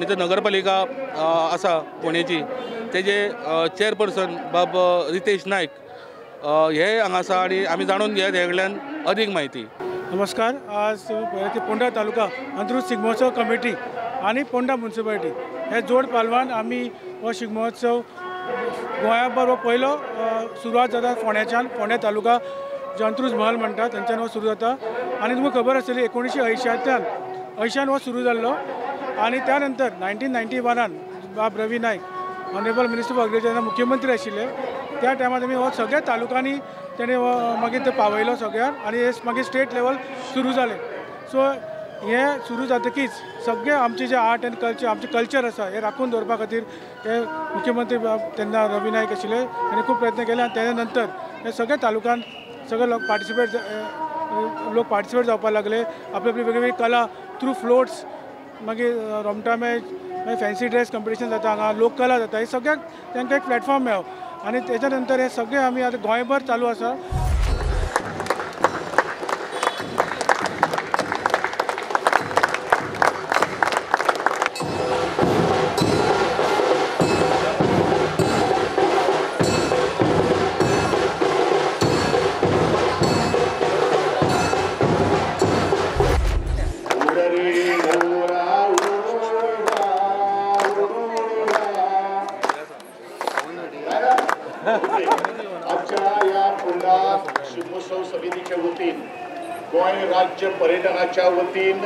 थंयसर नगरपालिका आसा फोंडेची तेजे चेअरपर्सन बाब रितेश नायक हे हांगा आसा आनी आमी जाणून घेयात हे कडल्यान अदीक म्हायती. नमस्कार. आज पोंडा तालुका अंत्रुज शिगमोत्सव कमिटी आनी पोंडा म्युनिसिपालिटी हे जोड पालवान आमी हो शिगमोत्सव गोंयाभर हो पयलो सुरवात जाता फोंड्याच्यान. फोंड्या तालुका जो अंत्रुज महल म्हणटा थंयच्यान हो सुरू जाता आनी तुमकां खबर आसतली 1980 हो सुरू जाल्लो आनी त्या नंतर 1991 बाब Ravi Naik honourable minister of agriculture मुख्यमंत्री आशिल्ले त्या टायमार आमी हो सगळ्या तालुक्यांनी तेणें मागीर ते पावयलो सगळ्यांक आनी हे मागीर स्टेट लेवल सुरू जालें. सो हें सुरू जातकीच सगळें आमचें जें आर्ट एंड कल्चर आमचें कल्चर आसा हें राखून दवरपा खातीर हे मुख्यमंत्री तेन्ना रवी नायक आशिल्ले तेणें खूब प्रयत्न केले आनी तेज्या नंतर हे सगळ्या तालुक्यान सगळे लोक पार्टिसिपेट जावपाक लागले. आपली आपली वेगवेगळी कला थ्रू फ्लोट्स, मागीर रोमटामेळ, मागीर फॅन्सी ड्रेस कंपिटिशन जाता हांगा, लोककला जाता, हे सगळ्याक तांकां एक प्लॅटफॉर्म मेळ्ळो आनी तेच्या नंतर हे सगळें आमी आतां गोंयभर चालू आसा. आजच्या या फोंडा शिगमोत्सव समितीच्या वतीन गोंय राज्य पर्यटनाच्या वतीन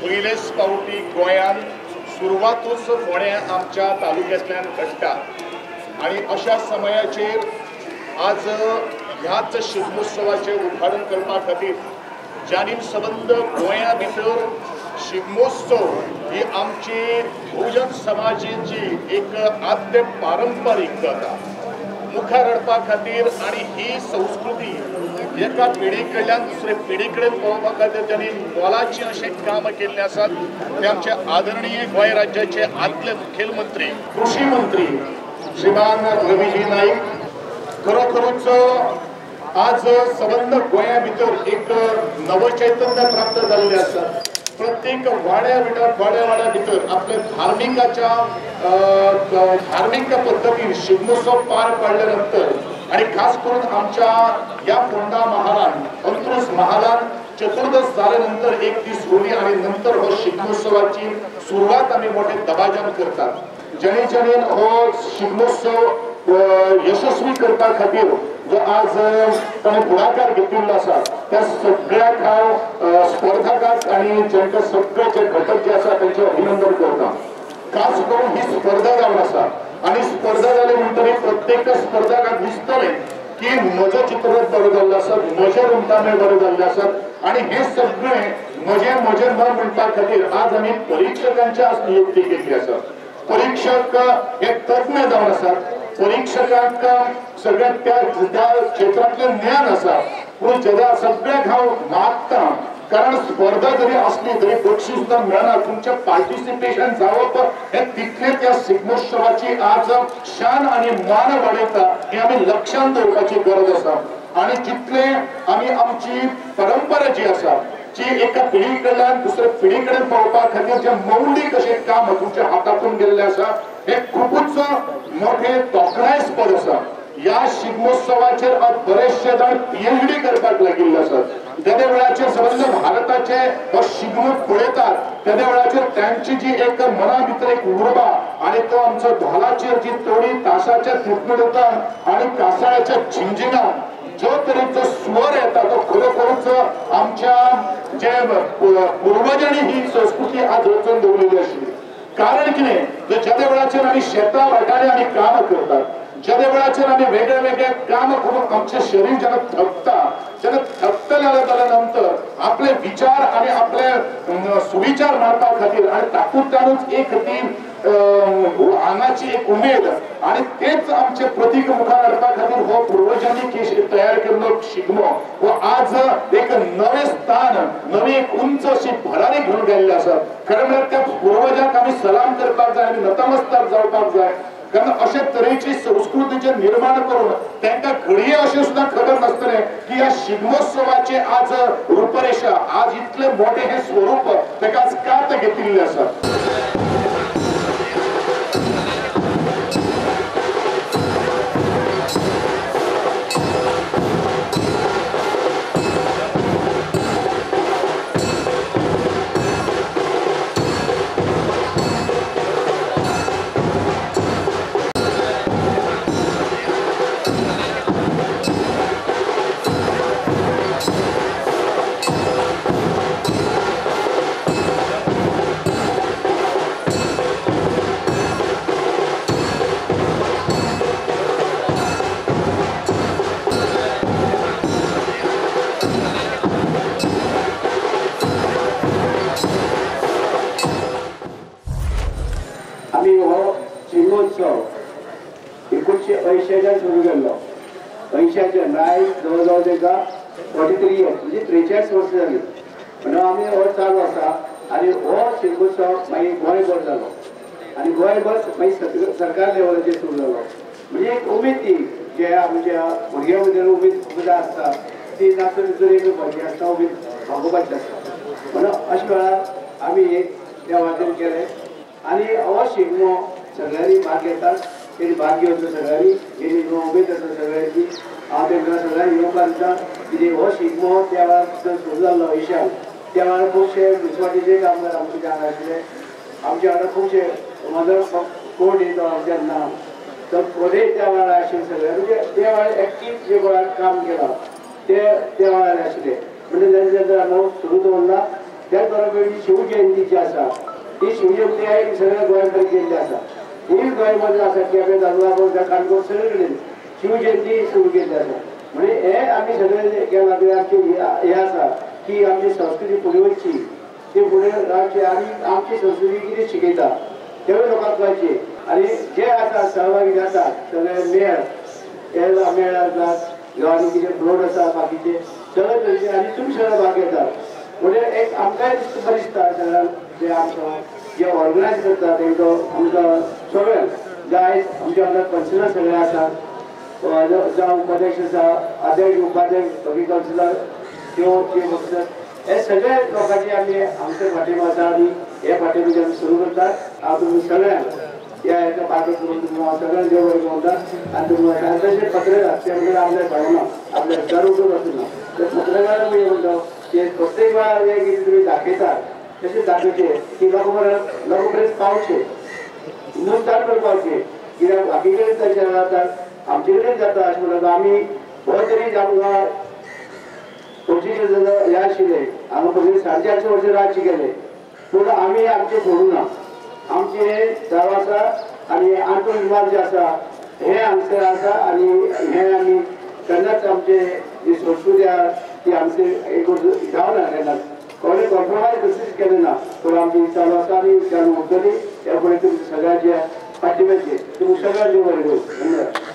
पयलेच फावटी गोंयांत सुरवातूच फोंड्या आमच्या तालुक्यांतल्यान घडटा आनी अशा समयाचेर आज ह्याच शिगमोत्सवाचें उद्घाटन करपा खातीर ज्यांनी सबंद गोंया भितर शिगमोत्सव ही आमची बहुजन समाजाची एक आद्य पारंपरीक कथा मुखार हाडपा खातीर आनी ही संस्कृती एका पिढी कडल्यान दुसरे पिढी कडेन पावोवपा खातीर त्यांनी मोलाचें अशें काम केल्लें आसात ते आमचे आदरणीय गोंय राज्याचे आदले मुखेलमंत्री कृषी मंत्री श्रीमान रवीजी नाईक. खरोखरूच आज सबंद गोंया भितर एक नवचैतन्य प्राप्त जाल्लें आसा. प्रत्येक वाड्या भितर वाड्या वाड्या भितर आपल्या धार्मिकाच्या धार्मिक पद्दतीन शिगमोत्सव पार पाडल्या नंतर आनी खास करून आमच्या ह्या फोंडा महालान अंत्रुज महालान चतुर्दश जाल्या नंतर एक दीस होली आनी नंतर हो शिगमोत्सवाची सुरवात आमी मोठे दबाज्यान करतात. जेणे जेणे हो शिगमोत्सव यशस्वी करपा खातीर जो आज ताणें फुडाकार घेतिल्लो आसा त्या सगळ्याक हांव स्पर्धकांक आनी जांकां सगळे जे घटक जे आसा तांचें अभिनंदन करता. खास करून ही स्पर्धा जावन आसा आनी स्पर्धा जाली म्हणटकीर प्रत्येक स्पर्धकाक दिसतलें की म्हजो चित्ररथ बरो जाल्लो आसा, म्हजें रोमटामेळ बरें जाल्लें आसात आनी हें सगळें म्हजें म्हजें न म्हणपा खातीर आज आमी परिक्षकांची आज नियुक्ती केल्ली आसा. परीक्षक हे तज्ञ जावन आसात, परीक्षकांक सगळ्या त्या क्षेत्रांतलें ज्ञान आसा, पूण जेन्ना सगळ्याक हांव मागता कारण स्पर्धा जरी असली तरी बक्षीस सुद्दां मेळना. तुमचें पार्टिसिपेशन जावप हें तितलें त्या शिगमोत्सवाची आज शान आनी मान वाडयता हें आमी लक्षांत दवरपाची गरज आसा. आनी जितलें आमी आमची परंपरा जी आसा जी एका पिढी कडल्यान दुसऱ्या पिढी कडेन पावपा खातीर जें मौलीक अशें काम तुमच्या हातांतून गेल्लें आसा हें खुबूच मोठें तोखणायस्पद आसा. ह्या शिगमोत्सवाचेर आज बरेचशे जाण PhD करपाक लागिल्ले आसात. तेद्या वेळाचेर सबंद भारताचे हो शिगमो पळयतात तेद्या वेळाचेर तांची जी एक मना भितर एक उर्बा आनी तो आमचो धोलाचेर जी तोडी तासाच्या तुटमुटतान आनी कासाळ्याच्या झिंझिंगान जो तरेचो स्वर येता तो खरोखरूच आमच्या जे पूर्वजांनी ही संस्कृती आज रचून दवरलेली आशिल्ली. कारण कितें ज्या वेळाचेर आमी शेतां वाटांनी आमी काम करतात, ज्या वेळाचेर आमी वेगळे वेगळे काम करून आमचें शरीर जेन्ना थकता, जेन्ना थकतलें जाल्या नंतर आपले विचार आनी आपले सुविचार मांडपा खातीर आनी तातूंतल्यानूच एक ती आंगाची एक उमेद आनी तेच आमचे प्रतीक मुखार हाडपा खातीर हो पूर्वजांनी तयार केल्लो शिगमो हो आज एक नवें स्थान, नवी एक उंच अशी भरारी घेवन गेल्ले आसा. खरें म्हळ्यार त्या पूर्वजांक आमी सलाम करपाक जाय, आमी नतमस्तक जावपाक जाय. कारण अशे तरेची संस्कृतीचे निर्माण करून तांकां घडये अशें सुद्दां खबर नासतलें की ह्या शिगमोत्सवाचे आज रूपरेशा, आज इतले मोठे हे स्वरूप ताका आज कात घेतिल्लें आसा. शिगमोत्सव 1980 सुरू केल्लो. 80 आयज जवळ जवळ ताका 43 इयर्स म्हणजे 43 वर्सां जाली. म्हणून आमी हो चालू आसा आनी हो शिगमोत्सव मागीर गोंयभर जालो आनी गोंयभर मागीर सरकार लेवलाचेर सुरू जालो. म्हणजे एक उमेद ती जे आमच्या भुरग्यां भितर उमेद आसता ती नासतना भितर एक भुरगीं आसता उमेद भागोवपाची आसता. म्हणून अशा वेळार आमी एक त्या वाटेन केलें आनी हो शिगमो सगळ्यांनी भाग घेतात. तेणी भाग घेवचो सगळ्यांनी, तेणी उमेद आसा सगळ्यांची. हांव तांकां सगळ्यांक येवकार दिता. कितें हो शिगमो त्या वेळार सुरू जाल्लो 80 त्या वेळार खुबशे म्युनिसिपालिटीचे कामगार आमचे हांगा आशिल्ले. आमच्या वांगडा खुबशे मदर कोण येतो आमच्या ना तर कोणूय त्या वेळार आशिल्ले सगळे. म्हणजे त्या वेळार एक्टीव जे गोंयांत काम केलां ते त्या वेळार आशिल्ले. म्हणजे तेंचे आमी सुरू दवरला. त्याच बरोबर जी शिवजयंती जी आसा ती शिवजयंती सगळ्या गोंयांत केल्ली आसा. ही गोंयमध्ये आसा केपें तालुका काणकोण सगळे कडेन शिवजयंती सुरू केल्ली आसा. म्हणजे हे आमी सगळे केलां ते आमचें हें आसा की आमची संस्कृती फुडें वचची, ती फुडें रावची आनी आमची संस्कृती कितें शिकयता तेवूय लोकांक कळचें. आनी जे आसा सहभागी जातात सगळे मेळ हे मेळ आसतात गांवांनी कितें फ्लोट आसा बाकीचे सगळे तरेचे आनी तुमी सगळे भाग घेतात. म्हणजे एक आमकांय बरें दिसता सगळ्यांक जे आमकां जे ऑर्गनायज करता तेंचो आमकां सगळ्यांक जे आयज आमच्या वांगडा कौन्सिलर सगळे आसात, जावं उपाध्यक्ष आसा, अध्यक्ष उपाध्यक्ष बाकी कौन्सिलर त्यो जे हे सगळे लोकांचे आमी आमचे फाटीं आसा आनी हे फाटीं आमी सुरू करतात. हांव तुमी सगळ्यांक ह्या हेका भाग करून तुमकां हांव सगळ्यांक देव बरें करूं. आनी तुमकां तशें पत्रकार ते म्हणल्यार आपल्या भावना आपल्या दर उठून आसना ते पत्रकार म्हणटा की प्रत्येक वेळार हें कितें तुमी दाखयतात तशें दाखयचें की लोकां पर्यंत लोकां पर्यंत पावचें, हिंदुस्तान पर्यंत पावचें. कित्याक बाकी कडेन तशें जाता आमचे कडेन जाता अशें म्हणटा आमी हो तरी आमकां 25 हें आशिल्लें हांगा पयलीं 450 वर्सां राज्य केलें पूण आमी आमचें सोडूं ना. आमचें चालू आसा आनी आंतोन जुवार जे आसा हें हांगसर आसा आनी हें आमी केन्नाच आमचे जी संस्कृती आसा ती आमचे एक जावना केन्नाच कोणें कॉम्प्रोमायज कशीच केलें ना. पूण आमची चालू आसा आनी चालू उरतली. त्या फुडें तुमच्या सगळ्यांच्या पाठिंब्याचे तुमकां सगळ्यांचे बरें करूं. धन्यवाद.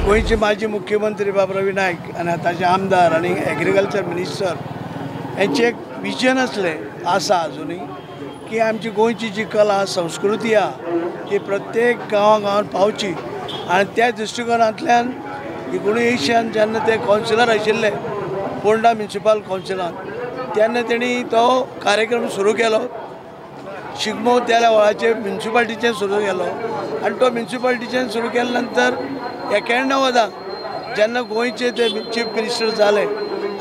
गोंयचे माजी मुख्यमंत्री बाब रवी नायक आनी आतांचे आमदार आनी एग्रीकल्चर मिनिस्टर हेंचें एक विजन आसलें आसा आजुनूय की आमची गोंयची जी कला संस्कृती आहा ती प्रत्येक गांवां गांवान पावची आनी त्या दृश्टिकोनांतल्यान 1980 जेन्ना ते कावन्सिलर आशिल्ले पोंडा म्युनिसिपल कावन्सिलान तेन्ना तेणी तो कार्यक्रम सुरू केलो. शिगमो त्या वेळाचेर म्युनिसिपालिटीचेर सुरू केलो आनी तो म्युनिसिपालिटीच्यान सुरू केल्या नंतर 91 जेन्ना गोंयचे ते चीफ मिनिस्टर जाले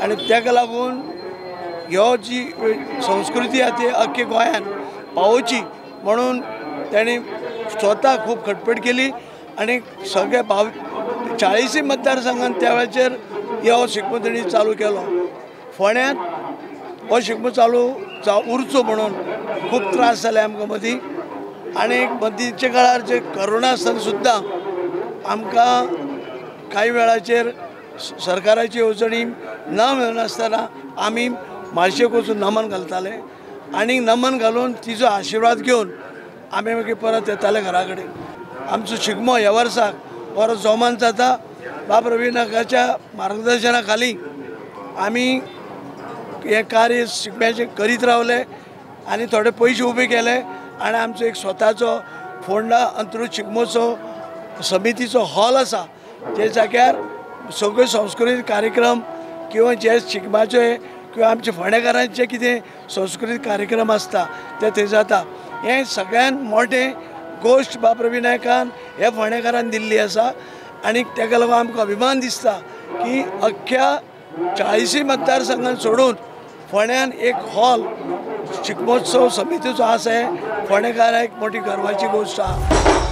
आनी ताका लागून ह्यो जी संस्कृती आसा ती अख्खे गोंयान पावोवची म्हणून तांणी स्वता खूब खटपट केली आनी सगळे 40 मतदारसंघान त्या वेळाचेर हो शिगमो तेणी चालू केलो. फोंड्यांत हो शिगमो चालू उरचो म्हणून खूब त्रास जाले आमकां मदीं आनी मदींच्या काळार जे करोना आसतना सुद्दां आमकां कांय वेळाचेर सरकाराची येवजणी ना मेळनासतना आमी मार्शेक वचून नमन घालताले आनी नमन घालून तिजो आशिर्वाद घेवन आमी मागीर परत येताले घरा कडेन. आमचो शिगमो ह्या वर्साक बरो जोमान जाता. बाब रवी नायकाच्या मार्गदर्शना खाली आमी हें कार्य शिगम्याचें करीत रावले आनी थोडे पयशे उबे केले आनी आमचो एक स्वताचो फोंडा अंत्रुज शिगमोत्सव समितीचो हॉल आसा जे जाग्यार सगळे संस्कृतीक कार्यक्रम किंवा जे शिगम्याचे किंवा आमचे फोंडेकारांचे कितें संस्कृतीक कार्यक्रम आसता ते थंय जाता. हें सगळ्यान मोठें गोश्ट बाब रवी नायकान हे फोंडेकारान दिल्ली आसा आनी ताका लागून आमकां अभिमान दिसता की अख्ख्या 40 मतदारसंघान सोडून फोंड्यान एक हॉल शिगमोत्सव समितीचो आसा. हें फोंडेकारांक एक मोठी गर्वाची गोश्ट आसा.